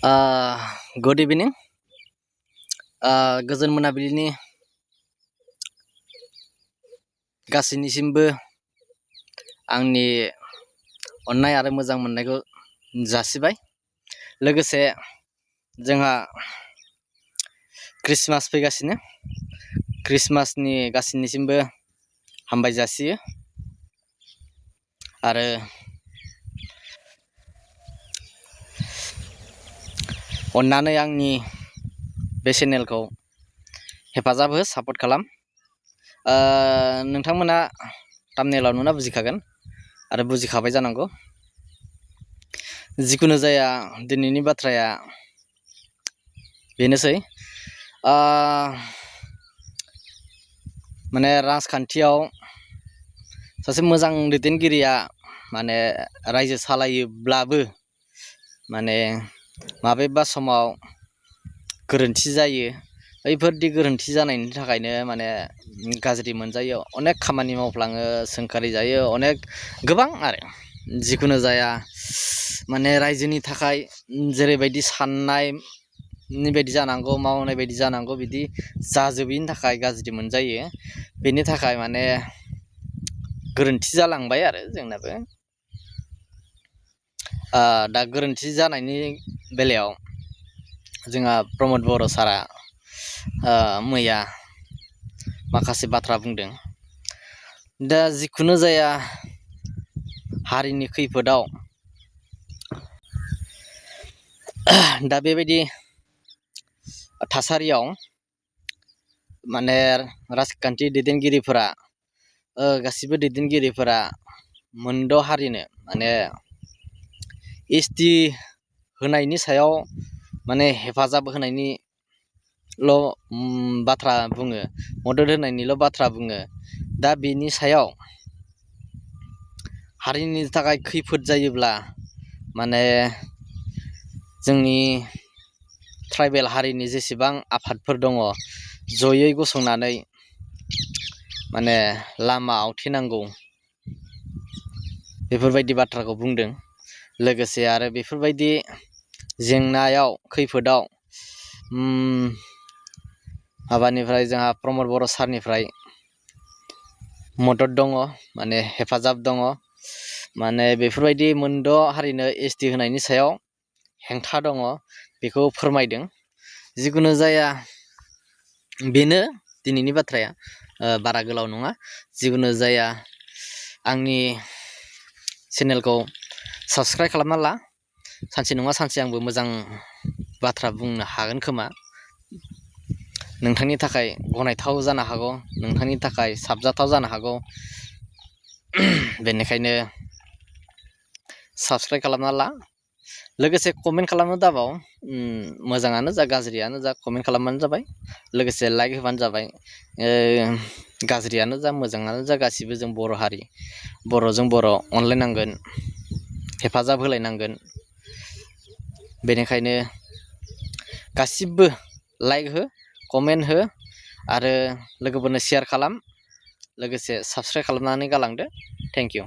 Good इभिनिं गोजोन मोनाबिलिनि गासैनिसिमबो आंनि अननाय आरो मोजां मोननायखौ जासिबाय। लोगोसे जोंहा क्रिसमास फैगासिनो, क्रिसमासनि गासैनिसिमबो हामबाय जासियो। आरो अन्नानै आंनि बे चेनेलखौ हेफाजाब हो, सापर्ट खालाम। नोंथांमोना थाम्बनेइलाव नुना बुजिखागोन आरो बुजिखाबाय जानांगौ। जिखुनु जाया दिनैनि बाथ्राया बेनोसै, माने राजखान्थियाव सासे मोजां दैदेनगिरिया माने रायजो सालायोब्लाबो माने माबेबा समाव गोरोन्थि जायो। बैफोरदि गोरोन्थि जानायनि थाखायनो माने गाज्रि मोनजायो, अनेक खामानि मावफ्लाङो, सोंखारि जायो, अनेक गोबां आरो जिखुनु जाया माने रायजोनि थाखाय जेरैबायदि साननायनि बायदि जानांगौ, मावनाय बायदि जानांगौ, बिदि जाजोबैनि थाखाय गाज्रि मोनजायो। बेनि थाखाय माने गोरोन्थि जालांबाय आरो जोंनाबो। दा गोरोन्थि जानायनि बेलायाव जोंहा प्रमद बर' सारा मैया माखासे बाथ्रा बुंदों। दा जिखुनु जाया हारिनि खैफोदाव दा बेबायदि थासारियाव माने राजखान्थि दैदेनगिरिफोरा गासिबो दैदेनगिरिफोरा मोनद' हारिनो माने एसटि होनायनि सायाव माने हेफाजाब होनायनिल' बाथ्रा बुङो, मदद होनायनिल' बाथ्रा बुङो। दा बेनि सायाव हारिनि थाखाय खैफोद जायोब्ला माने जोंनि ट्राइबेल हारिनि जेसेबां आफादफोर दङ, जयै गसंनानै माने लामा आवथेनांगौ, बेफोरबायदि बाथ्राखौ बुंदों। लोगोसे आरो बेफोरबायदि जेंनायाव, खैफोदाव माबानिफ्राय जोंहा प्रमद बर' सारनिफ्राय मदद दङ, माने हेफाजाब दङ। माने बेफोरबायदि मोनद' हारिनो एसटि होनायनि सायाव हेंथा दङ, बेखौ फोरमायदों। जिखुनु जाया बेनो दिनैनि बाथ्राया, बारा गोलाव नङा। जिखुनु जाया आंनि चेनेलखौ साबस्क्राइब खालामना ला। सानसे नङा सानसे आंबो मोजां बाथ्रा बुंनो हागोन खोमा। नोंथांनि थाखाय गनायथाव जानो हागौ, नोंथांनि थाखाय साबजाथाव जानो हागौ। बेनिखायनो साबस्क्राइब खालामना ला। लोगोसे कमेन्ट खालामनो दाबाव, मोजाङानो जा गाज्रियानो जा कमेन्ट खालामबानो जाबाय। लोगोसे लाइक होबानो जाबाय। गाज्रियानो जा मोजाङानो जा गासिबो जों बर' हारि, बर'जों बर' अनलायनांगोन, हेफाजाब होलायनांगोन। बेनिखायनो गासिबो लाइक हो, कमेन्ट हो आरो लोगोफोरनो शेयार खालाम। लोगोसे साबस्क्राइब खालामनानै गालांदो। Thank you.